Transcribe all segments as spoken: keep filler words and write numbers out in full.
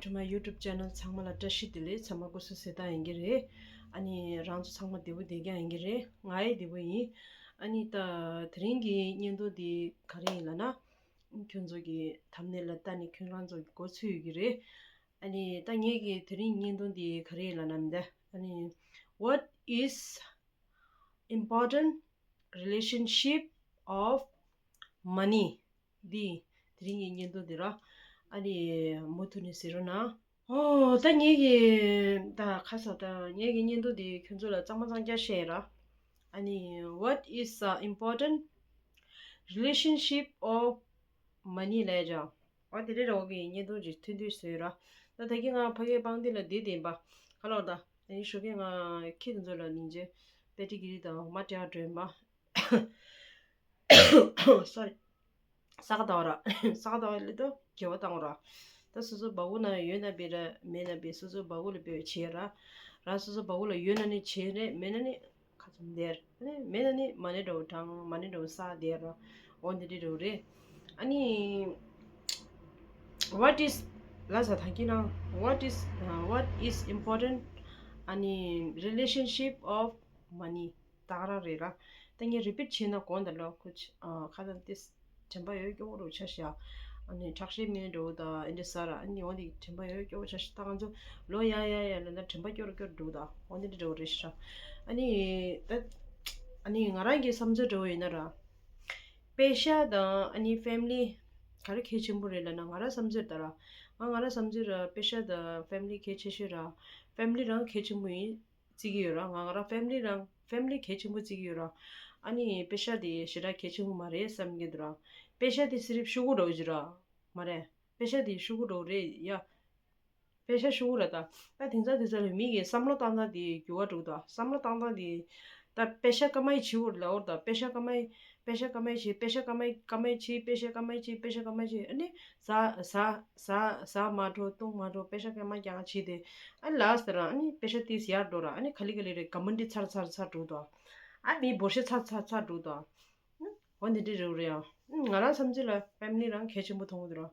to my YouTube channel, changmala tashi dile, chama gosu seta engere. Ani rangsu changma debu dege engere, ngai debu yi. Ani ta teringi nyendo di kare lana, kyunzo gi thumbnail la tani kyun rangzo gi gosu yugire. Ani ta nge gi teringi nyendo di kare lana mde. Ani, what is important relationship of money? Di, teringi nyendo dira. Ani, mutu ni sirona. Oh, ta nge gi, ta khasa ta nge gi nyendo di kyunzo la changma changja shera. Ani, what is the important relationship of money la ja? Wa dire ro gi nyendo ji tindi sera. Ta ta gi nga phage bang di la di di ba. Hello da. Ani shugi nga ki dunzo la ninje. Peti giri da ma tia dren ba. Sorry. Saka da ora. Saka da ora le do. Kewa tang ora. Ta susu bawu na yö na be ra, me na be susu bawu le be che ra. Ra susu bawu la yö na ni che re, me na ni kachum der. Ane, me na ni mane do tang, mane do sa der ra. On de do re. Ani, what is, la sa thaki na, what is, uh, what is important? Ani, relationship of money. Tara re ra. Tangi repeat chena kon da lo kuch, uh, kadan tis chemba yo kyo ro cha sha. Ani, thakshi me do da, indi sara, ani, on di chemba yo kyo cha sha. Tangan zo lo ya, ya, ya, lo na chemba kyo ro kyo do da. On di do re sha. Ani, that, ani, ngarang gi samje do ina ra. Pesha da, ani, family, kare khe chimbu re la na, ngara samje da ra. Nga ngara samje ra, pesha da, family khe che she ra. Family rang khe chimbu yi, chigi yo ra. Nga ngara family rang, family khe chimbu chigi yo ra. Ani, pesha di, shira khe chimbu ma re, samge dra. Pesha di sirip shugu do jira. Ma re. Pesha di shugu do re, ya. Pesha shugu ra ta. Ta dingsa dingsa le mi ge samlo tangda di gyuwa du da. Samlo tangda di ta pesha kamai chi ur la ur da. Pesha kamai, pesha kamai chi, pesha kamai, kamai chi, pesha kamai chi, pesha kamai chi. Ani sa, sa, sa, sa ma do, tung ma do, pesha kamai kyang chi de. Ani last ra, ani pesha tis yar do ra. Ani khali khali re, kaman di char char char du da. Ani mi borse char char char du da. Wani di ru ria. Ngara samji la family rang khe chimbu thong dra.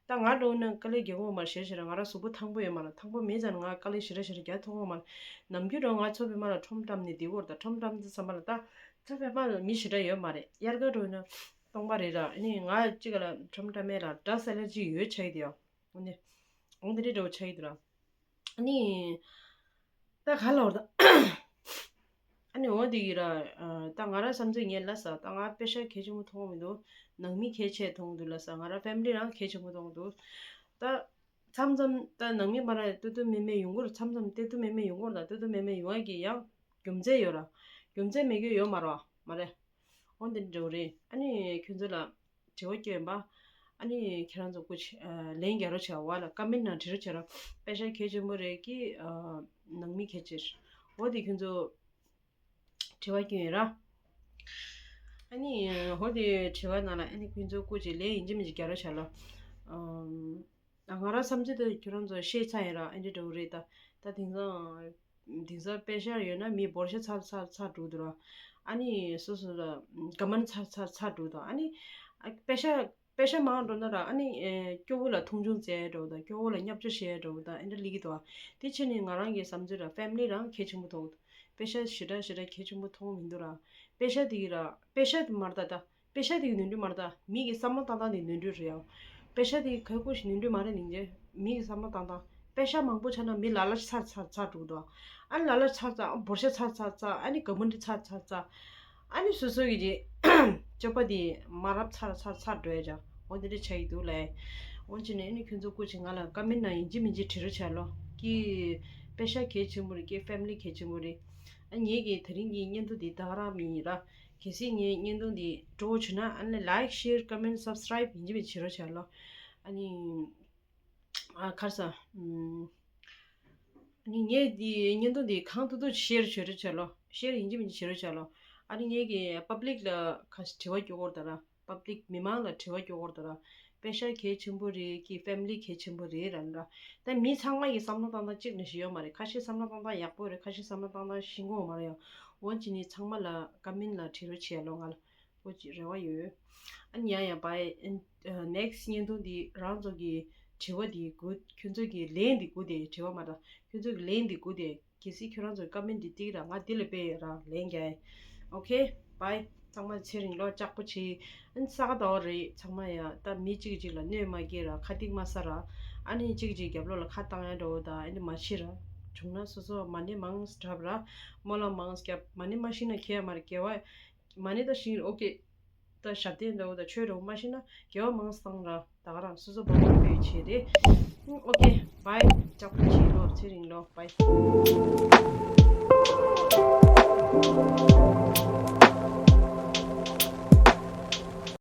Ta nga do na kale ge wo mar she she ra ngara subu thangbo ye mar. Thangbo me jan nga kale shira shira ge thong mar. Nam gyu do nga chobe mar thom tam ni di wor da thom tam di samar ta. Chobe mar mi shira ye mar. Yar ga do na tong ba re ra. Ni nga chi ga la thom tam me ra. Dust allergy ye chai dia. Ni. Ong di do chai dra. Ani, ta khala orda. Ani, o digira, ah, ta ngara samjing yel lasa, ta nga pesha khe chungu thong mi do, nangmi khe che thong du lasa, ngara family rang khe chungu thong du. Ta samjam, ta nangmi mara tu tu me me yungur, samjam te tu me me yungur da, tu tu me me yunga gi yang, gyumje yora. Gyumje me gyo yo mara, mare. On den dore. Ani, kyunjo la, chewa kyo yamba. Ani, kheran zo kuch, ah, leng gyaro cha wala. Comment na thiro chara. Pesha khe chungu re ki, ah, nangmi khe che. O di kyunjo chewa kyo ra. Ani, hodi chewa nala, ani kyunjo kuchi le inji minji gyaro chala. Um, angara samji de kyunjo she cha ra, ani do re ta. Ta dingza, dingza pesha yo na mi borse cha cha cha du dra. Ani so so da, kaman cha cha cha du da. Ani, ah, pesha Pesha mang do na ra, ani, eh, kyo la thung jung che do da, kyo la nyap che she do da, ende ligi do. Ti chini ngarang ge samjira, family rang khe chimbu thong. Pesha shida shida khe chimbu thong min do ra. Pesha di ra, pesha di mar da da. Pesha di nundu mar da. Mi ge samlo tang tang di nundu ria. Pesha di khe kush nundu mar ning je. Mi ge samlo tang tang. Pesha mangpo chana mi lala cha cha cha du do. Ani lala cha cha, borse cha cha cha, ani kamun cha cha cha. Ani susu giji, chopa di marap cha cha cha do ya ja. Wonde de chai du lai. Wonchine ani kyunjo kuchi ngala kamin na inji minji thiru chalo. Ki pesha khe chimuri, ki family khe chimuri. Ani ye ge thering gi nyendu di dara mi ra. Kesi nge nyendu di do chuna, ani like, share, comment, subscribe inji minji thiru chalo. Ani, ah, kharsa, mm, ani nge di, nyendu di khang tu tu share thiru chalo. Share inji minji thiru chalo. Ani nge ge public la khas thiwa kyo kor dara. Public mimang la thiwa kyo kor dara. Pesha khe chimbu re, ki family khe chimbu re ran ra. Ta mi changma ye samlo tang tang chik ni shiyo mare. Khashi samlo tang tang yakbo re, khashi samlo tang tang shingo mare yo. Wonchini changma la kamin la thiru chalo ngal. Ochi rewa yo. Ani ya ya bai, in, uh, next nyendu di rangzo gi chewa di gu, kyunjo gi len di gu de chewa mada. Kyunjo gi len di gu de kesi kyuran jo kamen di ti ra nga dile pe ra len gai. Okay, bye. Changma chiring lo chakpo chi. An sa da re changma ya ta mi chi chi la ne ma ge ra khatik ma sa ra. Ani chi chi gyap lo la khatang ya do da ani ma chi ra. Chungna so so mane mang strap ra. Mola mang gyap mane ma shi na kya mar kya wa. Mane da shi, okay. Ta shate da da chwe ro ma shi na kya wa mang stang ra. Da ra so so ba pe chi de. Hmm, okay, bye. Chakpo chi lo chiring lo. Bye.